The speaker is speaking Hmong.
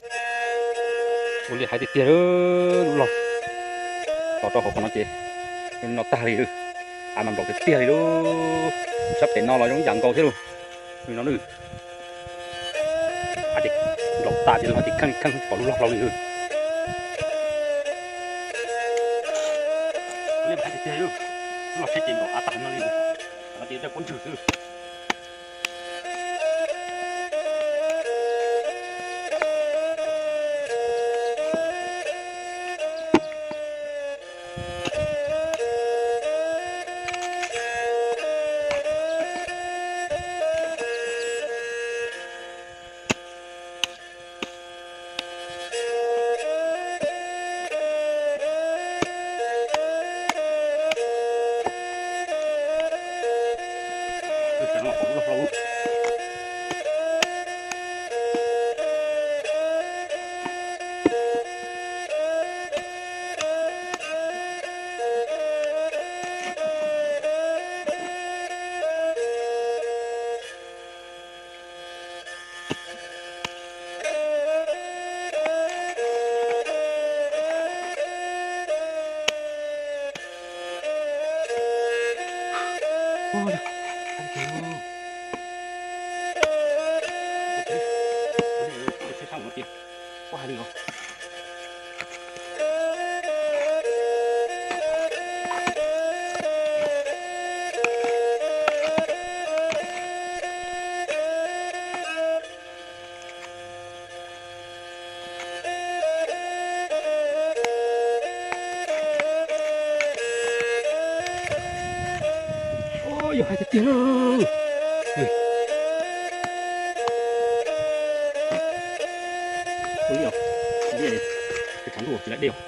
Ua li hais tiag tiag lub log, los rau hauv qhov no ces no tag li lawm, av mas nplaum tiag tiag li lub. Sab pem no los zoo ib yam nkaus thiab lus. Li no nws, av ces nplaum tas ces los ces kheej kheej pom lub log hlau li. Ua li hais tiag tiag lub log tsheb ces nplaum av tas no li, no ces dawj pob ntswg xwb. Yog hais tiag tiag lawm. Ua li os, ua li, tshav ntuj tsis laib dej os.